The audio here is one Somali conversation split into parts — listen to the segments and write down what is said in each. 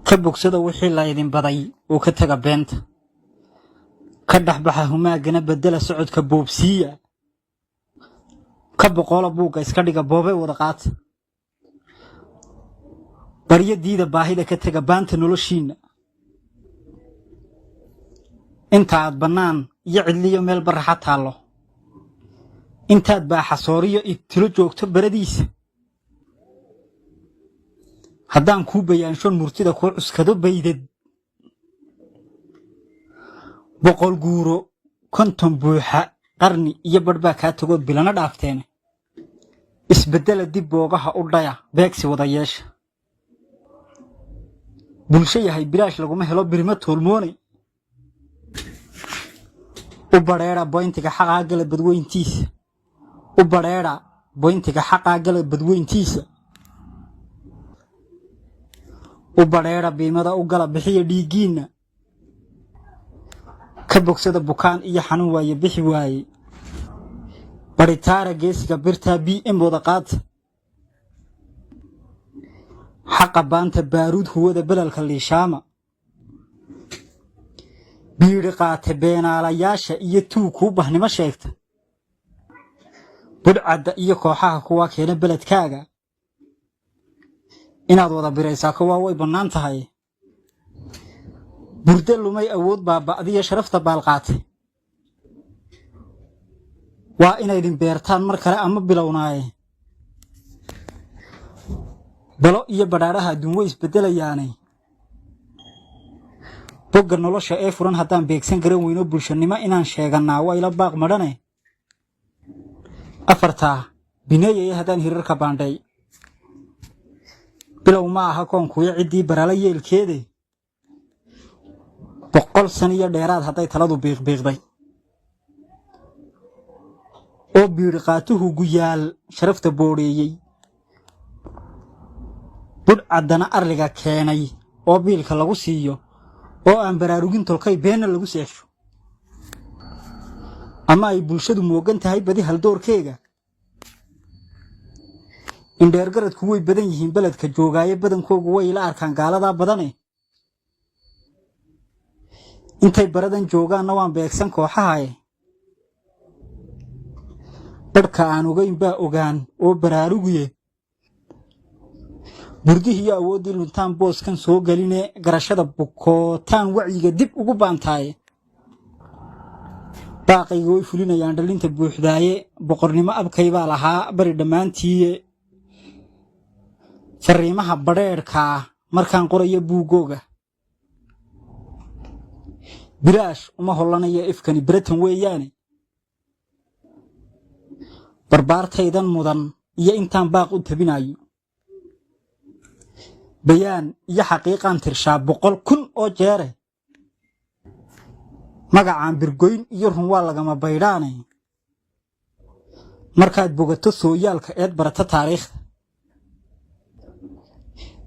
Ka bogsada wixii laydin baday oo ka taga beenta. Ka dhexbaxa humaagana, bedela socodka, boobsiiya. Ka boqoola buugga, iska dhiga boobay wada qaata. Baryo diida, baahida ka tega, baanta noloshiinna. Inta aad bannaan iyo cidliyo meel baraxa taallo, intaad baaxasooriyo ibtilo joogto baradiisa, haddaan kuu bayaanshoon murtida kuu cuskado baydad 100 guuro, 50 buuxa, qarni iyo badh baa kaa tagood bilana dhaafteene. Isbeddela, dib boogaha u dhaya, beegsi wada yeesha. Bulsho yahay bilaash laguma helo birimo toolmoone. U badheedha boyntiga xaqaa gala badweyntiisa. U badheedha boyntiga xaqaa gala badweyntiisa. U badheedha biimada, u gala, bixiya dhiiggiinna. Ka bogsada bukaan iyo xanuun waaye bixi waaye. Baritaara geesiga birtaa BM wada qaata. Xaqa baanta, baaruud huwada, belalka liishaama. Biidhi qaate beenaalayaasha iyo tuug kuu bahnimo sheegta. Budhcadda iyo kooxaha kuwaa keena beledkaaga inaad wada biraysaa kuwaa way bannaan tahay. Burde lumay, awood baaba'diyo sharafta baalqaate waa inaydin beertaan mar kale ama bilownaaye. Balo iyo badhaadhaha adduun way isbeddelayaane. Bogga nolosha ee furan haddaan beegsan garan weyno, bulshanimo inaan sheegannaa waa ila baaq madhane. Afartaa bineeyaya haddaan hirarka baandhay, bilow ma aha koonkuyo ciddii barala yeelkeede. 100 san iyo dheeraad hadday taladu biiqbiiqday oo biidhi qaatuhu guyaal sharafta boodheeyey, budh caddana arliga keenay oo biilka lagu siiyo, oo aan baraarugin tolkay beenna lagu seexsho, ama ay bulshadu moogan tahay badi haldoorkeega, indheergaradku way badan yihiin beledka joogaaye, badankoogu way ila arkaan gaaladaa badane. Intay baradan joogaanna waan beegsan kooxahaye. Badhka aan ogayn baa ogaan oo baraaruguye. Burdihiiyo awooddii luntaan booskan soo geline, garashada bukootaan wacyiga dib ugu baantaaye. Baaqayga way fulinayaan dhalinta buuxdaaye. Boqornimo abkay baa lahaa bari dhammaantiiye. Fariimaha badheedhkaa markaan qorayo buuggooga, bilaash uma hollanaya ifkani beratan weeyaane. Barbaartaydan mudan iyo intaan baaq u tabinayo, bayaan iyo xaqiiqaan tirshaa 100,000 oo jeere. Magacaan birgoyn iyo run waa lagama baydhaane. Markaad bogato sooyaalka eed barata taariikhda,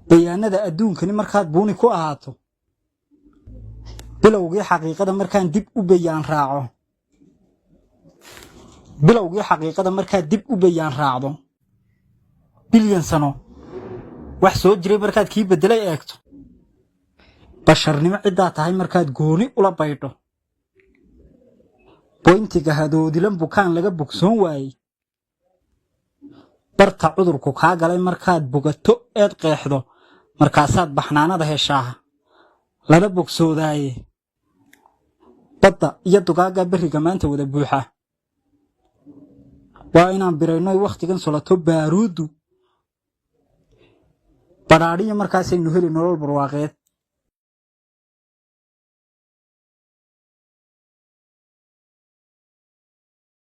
bayaanada adduunkani markaad buuni ku ahaato, bilowgii xaqiiqada markaan dib u bayaan raaco, bilowgii xaqiiqada markaad dib u bayaan raacdo, bilyan sano wax soo jiray markaad kii beddelay eegto, basharnimo ciddaa tahay markaad gooni ula baydho, boyntiga hadoodilan bukaan laga bogsoon waayey, barta cudurku kaa galay markaad bogato eed qeexdo, markaasaad baxnaanada heshaa lana bogsoodaaye. Badda iyo dugaagga berriga maanta wada buuxa waa inaan biraynoy wakhtigan solato baaruuddu badhaadhiyo, markaasaynu heli nolol barwaaqeed.